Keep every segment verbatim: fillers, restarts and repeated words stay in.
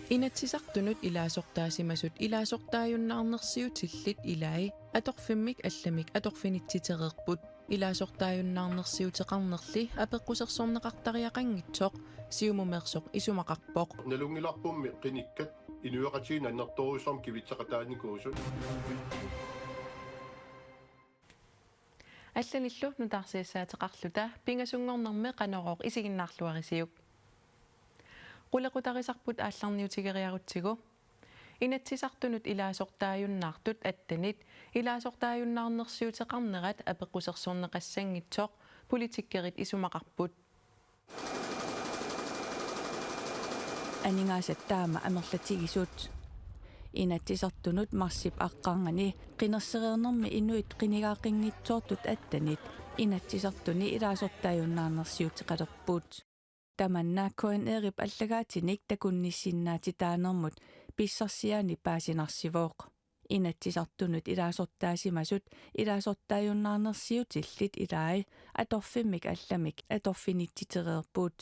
Inatsisartunut ilaasortaasimasut ilaasortaajunnaarnersiutillit ilai atorfimmik allamik atorfinitsitereerput. Ilaasortaajunnaarnersiuteqarnerli apeqqusersorneqartariaqanngitsoq Siumumeersoq isumaqarpoq. Nalunngilarpummi qinikkat inuiaqatigiinnut annertoorujussuarmik kivitseqataanikuusut. Allanillu nutaarsiassaateqarluta pingasunngornermi Qanorooq isiginnaarluarisiuk. Qulequtarisarput aallarniutigeriarutsigu. Inatsisartunut ilaasortaajunnaartut attenit ilaasortaajunnaarnersiuteqarnerat apeqqusersorneqassanngitsoq politikerit isumaqarput. Aningaasat taama amerlatigisut. Inatsisartunut marsip aqqarnganni qinersereernermi inuit qinigaaqqinngitsoortut attenit Inatsisartuni ilaasortaajunnaarnersiuteqalerput. Tamanna K N R-ip allagaatinik takunnissinnaatitaanermut pissarsiaani paasinarsivoq. Inatsisartunut ilaasortaasimasut ilaasortaajunnaarnersiutillit ilai atorfimmik allamik atorfinitsitereerput.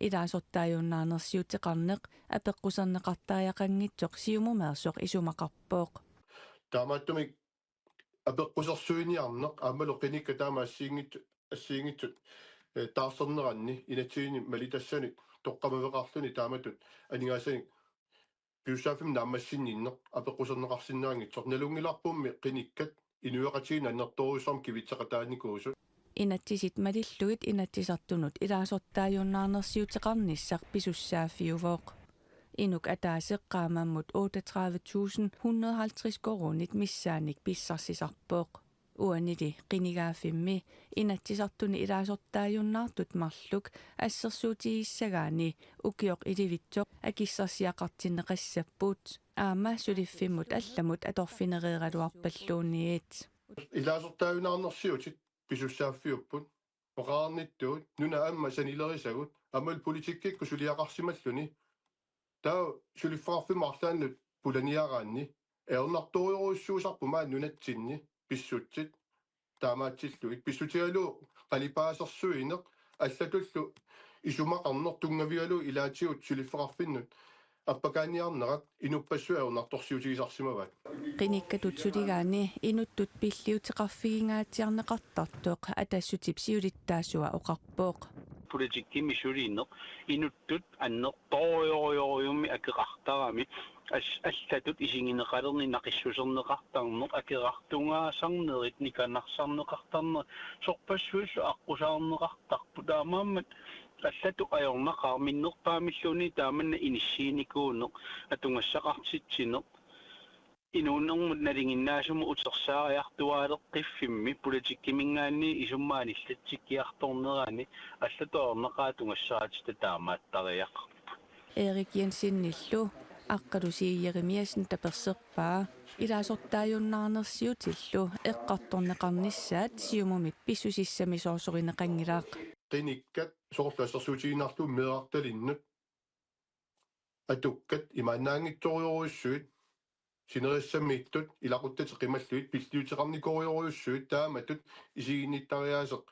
Ilaasortaajunnaarnersiuteqarneq apeqquserneqartariaqanngitsoq Siumumeersoq isumaqarpoq. Taamaattumik apeqqusersuiniarneq aammalu qinikkat taama assigiinngitsu-, assigiinngitsut, eh, taarserneranni inatsisini malitassanik toqqammaveqarluni taamatut aningaasanik pisussaaffimmi naammassinninneq apeqquserneqarsinnaanngitsoq. Nalunngilarpummi qinikkat inuiaqatigiinnut annertoorujussuarmik kivitseqataanikuusut. Inatsisit malillugit Inatsisartunut ilaasortaajunnaarnersiuteqarnissaq pisussaaffiuvoq. Inuk ataaseq qaammammut otteogtredive tusind hundrede og halvtreds koruunit missaannik pissarsisarpoq. Uanili qinigaaffimmi Inatsisartuni ilaasortaajunnaartut marluk assersuutigissagaanni ukioq ilivitsoq akissarsiaqartinneqassapput, aamma suliffimmut allamut atorfinereeraluarpalluunniit. Ilaasortaajunnaarnersiutit pisussaaffiupput, oqarnittuut, nuna aamma sanilerisagut, aammalu politikkikkut suliaqarsimalluni. Taava suliffeqarfimmut arlaannut pulaniaraanni, ajornartorujorujussuusarput maani nunatsinni pissutsit, taamaatsillugit pissutigalugu qalipaasersuineq, allatullu isumaqarneq tunngavigalugu ilaatigut suliffeqarfinnut appakaaniarnerat inuppassuit ajornartorsiutigisarsimavaat. Qinikkatut suligaanni inuttut pilliuteqarfigingaatsiarneqartartoq Atassutip siulittaasua oqarpoq. Politikkimi sulineq inuttut annertoorujorujussuarmik akeqartarami, as-, allatut isigineqalerneq, naqissuserneqartarneq, akerartugaasarnerit, nikanarsarneqartarnerit, sorpassuillu aqqusaarneqartarput, taamaammat allatut ajornaqaaq minnerpaamilluunniit taamanna inissiinikuuneq, atugassaqartitsineq. Inuunermut nalinginnaasumut utersaariartuaaleqqiffimmi politikkiminngaanniit isummat anillatsikkiartornerani allatut ajornaqaaq atugassaratta taamaattariaqarput. Erik Jensenillu Aqqalu C. Jeremiassen taperserpaa ilaasortaajunnaarnersiutillu eqqartorneqarnissaat Siumumit pissusissamisoorsorinneqanngilaq. Qinikkat soorlu assersuutigiinnarlugu meerartalinnut atukkat imaannaanngitsorujorujussuit, sineriassamiittut ilaquttatik qimallugit pilliuteqarnikorujorujussuit, taamatut isiginnittariaaseq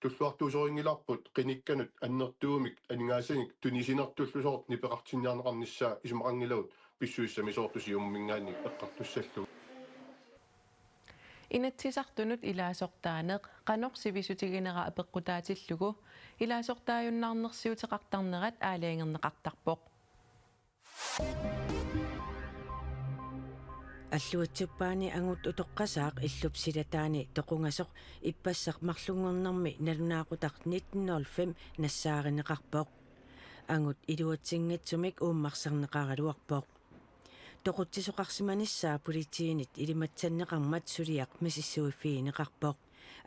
tulluartuusorinngilarput qinikkanut annertuumik aningaasanik tunisinertullusoortoq nipeqartinniarneqarnissaa isumaqanngilagut pissusissamisoortut Siumuminngaanniit eqqartussallugu. Inatsisartunut ilaasortaaneq qanoq sivisutiginera apeqqutaatillugu ilaasortaajunnaarnersiuteqartarnerat aalajangerneqartarpoq. Alluatsuppaani angut utoqqasaaq illup silataani toqungasoq ippassaq marlunngornermi nalunaaqutaq nitten nul fem nassaarineqarpoq. Angut iluatsinngitsumik uummarsarneqaraluarpoq. Toqutsisoqarsimanissaa politiinit ilimatsanneqarmat suliaq misissuiffigineqarpoq.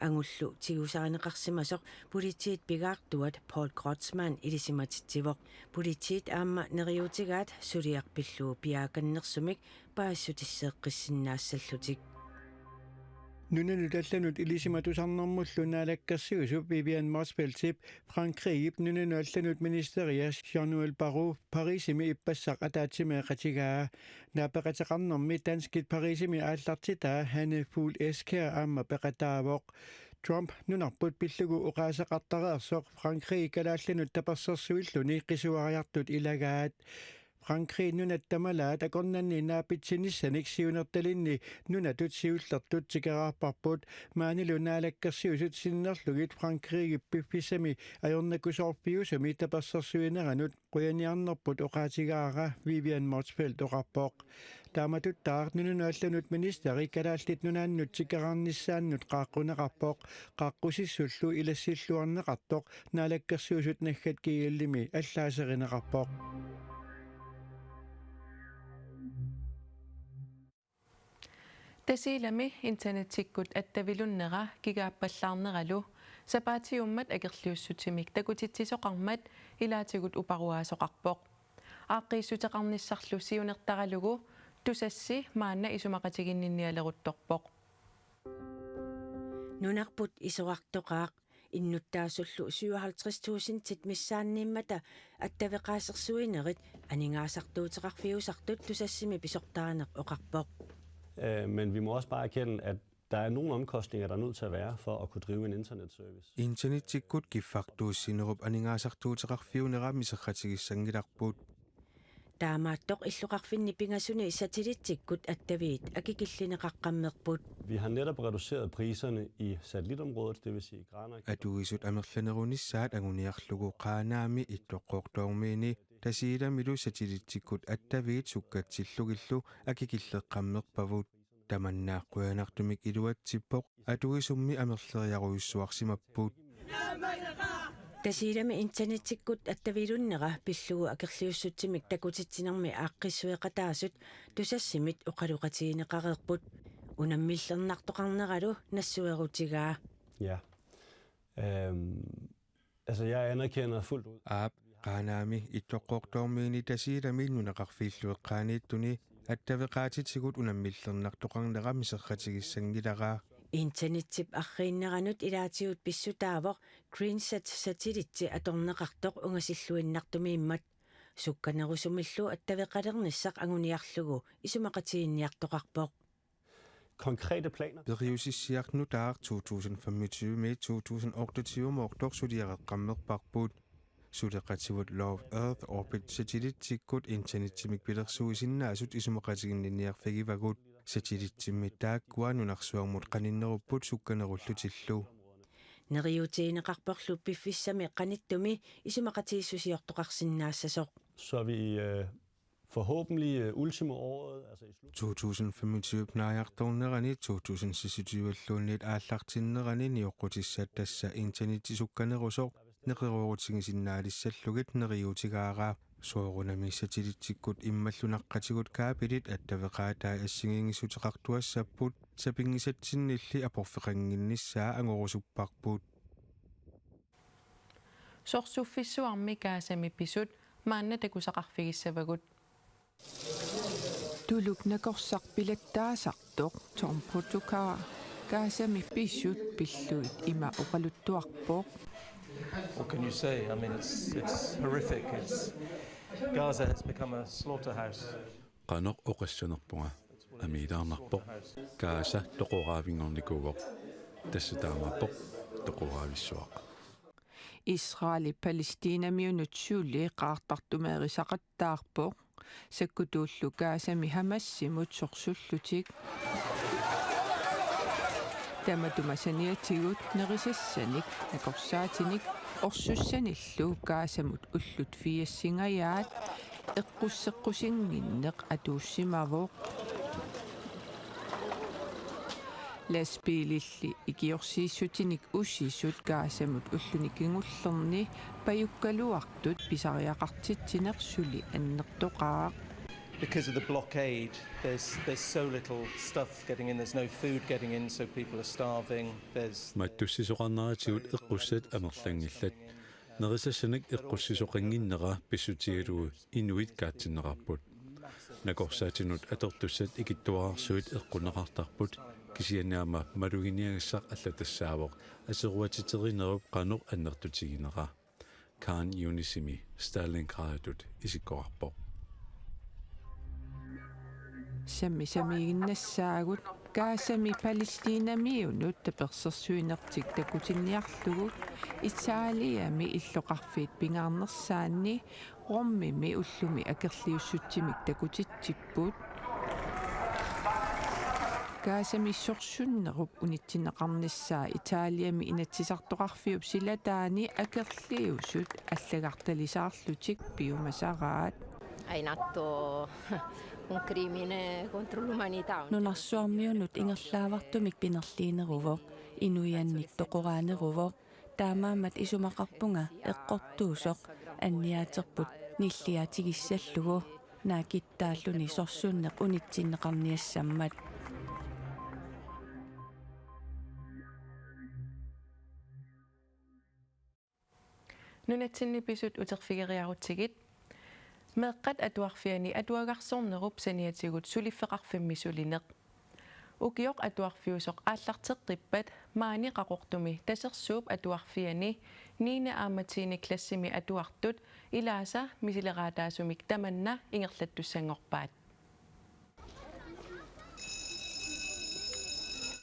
Angullu tigusarineqarsimasoq politiit pigaartuat Paul Kreutzmann ilisimatitsivoq. Politiit aamma neriuutigaat suliaq pillugu piaakannersumik paasissutisseeqqissinnaassallutik. Nunanut allanut ilisimatusarnermullu naalakkersuisup Vivian Motzfeldtip Frankrigip nunanut allanut ministeria Jean-Noël Barrot Parisimi ippassaq ataatsimeeqatigaa. Naapeqateqarnermi danskit Parisimi aallartitaa Hanne Fugl Eskeer aamma peqataavoq. Trump nunarput pillugu oqaaseqartareersoq Frankrigip kalaallinut tapersersuilluni qisuariartut ilagaat. Frankrigip nunat tamalaat akornanni naapitsinissanik siunertalinni nunatut siullertut tikeraarparput. Maanilu Naalakkersuisut sinnerlugit Frankrigip piffissami ajornakusoorfiusumi tapersersuineranut qujaniarnerput oqaatigaara, Vivian Motzfeldt oqarpoq. Taamatuttaaq nunanut allanut ministeri Kalaallit Nunaannut tikeraarnissaannut qaaqquneqarpoq, qaqqusissullu ilassilluarneqartoq Naalakkersuisut naggat gl-imi allaaserineqarpoq. Tasiilami internettikkut attavilunnera gigaappallaarneralu sapaatiummat akerliussutsimik takutitsisoqarmat ilaatigut uparuaasoqarpoq. Aaqqiissuteqarnissarlu siunertaralugu Tusassi maanna isumaqatiginninnialeruttorpoq. Nunarput isorartoqaaq innuttaasullu syvoghalvtreds tusindit missaanniimmata attaveqaasersuinerit aningaasartuuteqarfiusartut Tusassimi pisortaaneq oqarpoq. Øh, men vi må også bare erkende, at der er nogle omkostninger, der er nødt til at være for at kunne drive en internetservice. Internettikkut kiffartuussinerup aningaasartuuteqarfiunera miserratigissanngilarput. Taamaattoq illoqarfinni pingasuni satellitsikkut attaviit akikillineqaqqammerput. Vi har netop reduceret priserne i satellitområdet, det vil sige Qaanaaq. Atuisut amerlanerunissaat anguniarlugu Qaanaami Ittoqqortoormiini Tasiilamilu satellitsikkut attaviit sukkatsillugillu akikilleqqammerpavut. Tamanna qujanartumik iluatsippoq, atuisummi amerleriarujussuarsimapput. Tasiilami internettikkut attavilunnera pillugu akerliussutsimik takutitsinermi aaqqissueqataasut Tusassimit oqaloqatigineqareerput. Unammillernartoqarneralu nassuerutigaa. Ja. Øhm, altså, jeg anerkender fuldt ud. Aap, Qaanaami Ittoqqortoormiini Tasiilami nunaqarfiillu eqqaaniittuni attaveqaatitigut unammillernartoqarnera miserratigissanngilara. Internetip arriinneranut ilaatigut pissutaavoq Greensat satellitsi atorneqartoq ungasilluinnartumiimmat. Sukkanerusumillu attaveqalernissaq anguniarlugu isumaqatigiinniartoqarpoq. Konkrete planer. Periusissiaq nutaaq to tusind femogtyve-mi to tusind otteogtyve-moortoq suliareqqammerparput. Suleqativut Low Earth Orbit satellitsikkut internetsimik pilersuisinnaasut isumaqatiginninniarfigivagut. Satellitsimmi taakkua nunarsuarmut qaninnerupput sukkanerullutillu. Neriuutigineqarporlu piffissami qanittumi isumaqatigiissusiortoqarsinnaassasoq. Så vi øh, forhåbentlig øh, ultimo året, altså i slut. to tusind femogtyve naajartornerani to tusind seksogtyve-luunniit aallartinnerani nioqqutissat tassa internetti sukkanerusoq neqeroorutigisinnaalissallugit neriuutigaara. Soorunami satellitsikkut immallu naqqatigut kaabelit attaveqaatai assigiinngissuteqartuassapput, sapinngisatsinnilli aporfeqannginnissaa angorusupparput. Sorsuffissuarmi Gazami pisut maanna takusaqarfigissavagut. Tuluk nakorsaq pilattaasartoq Tom Potokar Gazami pisut pillugit ima oqaluttuarpoq. What can you say? I mean, it's, it's horrific. It's, Gaza has become a slaughterhouse. Qanoq oqassanerpunga, amiilaarnarpoq. Gaza toqoraavinngornikuuvoq. Tassa taamaappoq, toqoraavissuaq. Israeli Palæstinamiunut suli qaartartumeerisaqattaarpoq, sakkutuullu Gazami Hamasimut sorsullutik. Tamatuma saniatigut nerisassanik, nakorsaatinik orsussanillu Gazamut ullut firsingajaat eqqusseqqusinnginneq atuussimavoq. Lastbiililli ikiorsiissutinik usisut Gazamut ulluni kingullerni pajukkaluartut pisariaqartitsineq suli annertoqaaq. Because of the blockade, there's, there's so little stuff getting in, there's no food getting in, so people are starving. There's Mattussisoqarneratigut eqqussat amerlanngillat. Nerisassanik eqqussisoqannginnera pissutigalugu inuit kaatsinneqarput. Nakorsaatinut atortussat ikittuararsuit eqqunneqartarput, kisianni aamma maluginiagassaq allatassaavoq aseruatiterinerup qanoq annertutiginera. Khan Yunisimi Stalingraditut isikkoqarpoq. Sammi samiiginnassaagut. Gazami Palæstinamiunut tapersersuinertik takutinniarlugu Italiami illoqarfiit pingaarnersaanni Romimi ullumi akerliussutsimik takutitsipput. Gazami sorsunnerup unitsinneqarnissaa Italiami Inatsisartoqarfiup silataani akerliusut allagartalisaarlutik piumasaraat. È in atto un crimine contro l'umanità. Nunarsuarmiunut ingerlaavartumik pinerliineruvoq, inuiannik toqoraaneruvoq, taamaammat isumaqarpunga eqqortuusoq anniaaterput nilliatigissallugu, naakittaalluni sorsunneq unitsinneqarniassammat. Nunatsinni pisut uterfigeriarutsigit. Meeqqat atuarfianni atuagarsornerup saniatigut suliffeqarfimmi sulineq. Ukioq atuarfiusoq aallarteqqippat maani Qaqortumi Tasersuup Atuarfiani niende aamma tiende klassimi atuartut ilaasa misileraataasumik tamanna ingerlattussanngorpaat.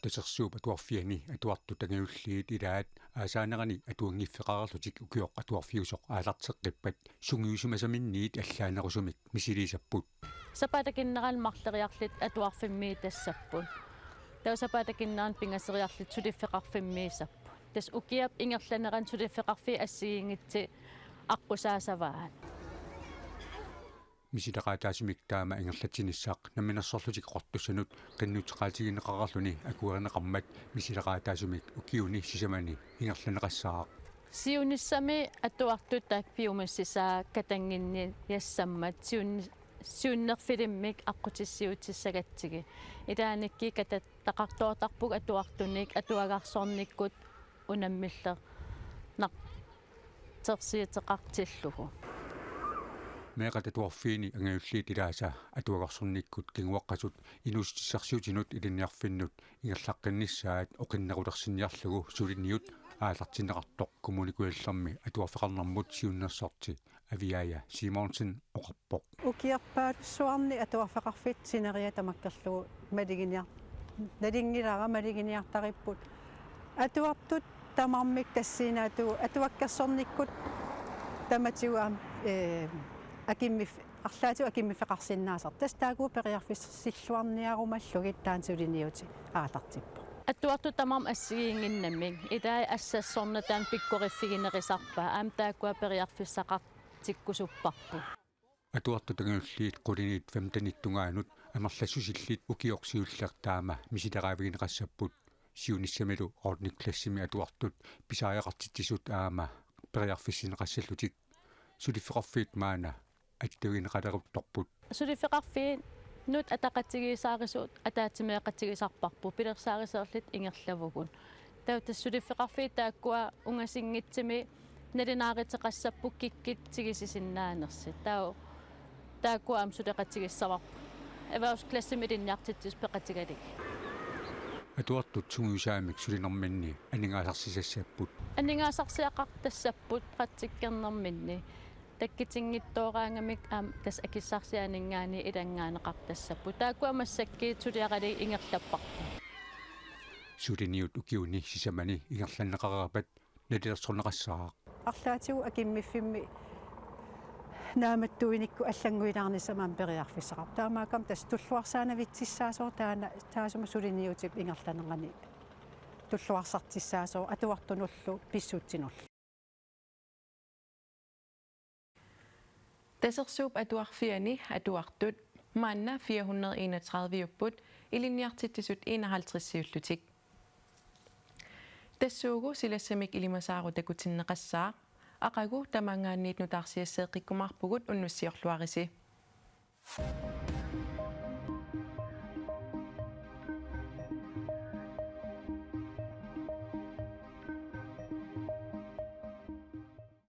Tasersuup Atuarfiani atuartut angajulliit ilaat aasaanerani atuanngiffeqareerlutik ukioq atuarfiusoq aallarteqqippat sungiusimasaminniit allaanerusumik misiliisapput. Sapaatip akunnerani marloriarlutik atuarfimmiitassapput. Taava sapaatip akunnerani pingasoriarlutik suliffeqarfimmiisapput. Tassa ukiap ingerlanerani suliffeqarfiit assigiinngitsut aqqusaasavaat. Misileqaataasumik taama ingerlatsinissaq Namminersorlutik Qaqortussanut qinnuteqaatigineqareerluni akuerineqarmat misileqaataasumik ukiuni sisamani ingerlanneqassaaq. Siunissami atuartut taakku piumassusaa katannginniassammat siun-, siunnerfilimmik aqqutissiuutissagatsigu. Ilaannikkut katattaqartoortarpugut atuartunik atuagarsornikkut unammillernartorsiuteqartillugu. Meeqqat atuarfiini angajulliit ilaasa atuagarsornikkut kinguaqqasut inuussutissarsiutinut ilinniarfinnut ingerlaqqinnissaat oqinnerulersinniarlugu suliniut aallartinneqartoq Kommune Kujallermi atuarfeqarnermut siunnersorti Aviaja Simonsen oqarpoq. Ukioq paalussuarni atuarfeqarfiit sineriak tamakkerlugu maluginiar-, nalunngilara maluginiartaripput. Atuartut tamarmik tassinaatut atuakkersornikkut tamatigut aamma, ee, akimmiff-, arlaatigut akimmiffeqarsinnaasarput. Tassa taakku periarfissilluarniarumallugit taanna suliniutit aallartippoq. Atuartut tamarmik assigiinnginnamik, ilai assassorneq taanna pikkoriffiginerusarpaat, aamma taakkua periarfissaqartikkusupparput. Atuartut angajulliit quliniit femtenit tungaanut amerlassusillit ukioq siulleq taama misileraavigineqassapput. Siunissamilu ottende klassimi atuartut pisariaqartitsisut aamma periarfissinneqassallutik. Suliffeqarfiit maanna atuineqaleruttorput. Suliffeqarfiinut ataqatigiissaarisut ataatsimeeqatigisarparput, pilersaarusiorlutik ingerlavugut. Taava tassa suliffeqarfiit taakkua ungasinngitsumi nalunaaruteqassapput kikkut tigusisinnaanersut. Taava taakkua aamma suleqatigissavarput. Erhvervsklassimi ilinniartitsisut peqatigalugit. Atuartut sungiusaamik sulinerminni aningaasarsiassapput. Aningaasarsiaqartassapput praktikkernerminni. Takkutinngitsooraangamik aamma tassa akissarsianinngaanniit ilanngaaneqartassapput. Taakkua massakkut suliaralugit ingerlapparput. Suliniut ukiuni sisamani ingerlanneqareerpat nalilersorneqassaaq. Arlaatigut akimmiffimmi naammattuinikkut allannguilaarnissamut aamma periarfissaqarpoq. Taamaakkami tassa tulluarsaanavitsissaasoq taanna taassuma suliniutip ingerlanerani tulluarsartissaasoq atuartunullu pissutsinullu. Tasersuup Atuarfiani atuartut maanna fire hundrede enogtredive-upput, ilinniartitsisut enoghalvtreds-iullutik. Tassuugu silassamik ilimasaarut takutinneqassaaq, aqagu tamaanngaanniit nutaarsiasseeqqikkumaarpugut, unnussiorluarisi.